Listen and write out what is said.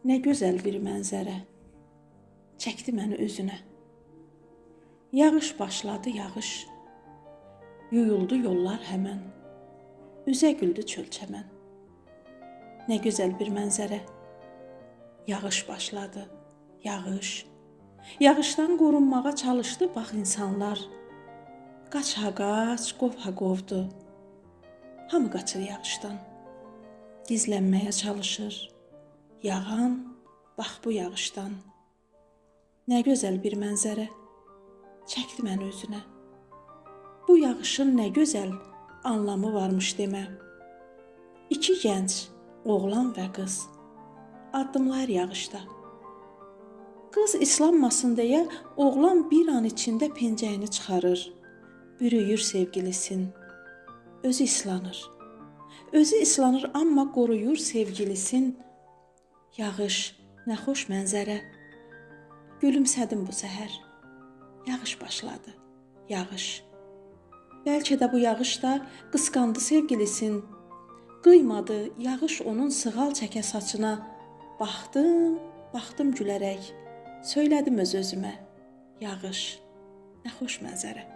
Nə gözəl bir mənzərə. Çəkdi məni özünə. Yağış başladı, yağış. Yuyuldu yollar həmən. Üzə güldü çöl çəmən. Nə gözəl bir mənzərə. Yağış başladı, yağış. Yağışdan qorunmağa çalışdı bax insanlar. Qaç ha qaç, qov ha qovdu. Hamı qaçır yağışdan. Gizlənməyə çalışır. Yağan bax bu yağışdan. Nə gözəl bir mənzərə. Çəkdi məni özünə. Bu yağışın nə gözəl anlamı varmış demə. İki gənc, oğlan və qız addımlayır yağışda. Qız islanmasın deyə oğlan bir an içində pencəyini çıxarır, bürüyür sevgilisin. Özü islanır. Özü islanır, amma qoruyur sevgilisin. Yağış, nə xoş mənzərə. Gülümsədim bu səhər. Yağış başladı. Yağış. Bəlkə də bu yağış da qısqandı sevgilisin. Qıymadı yağış onun sığal çəkə saçına. Baxdım, baxdım gülərək. Söylədim öz-özümə. Yağış, nə xoş mənzərə.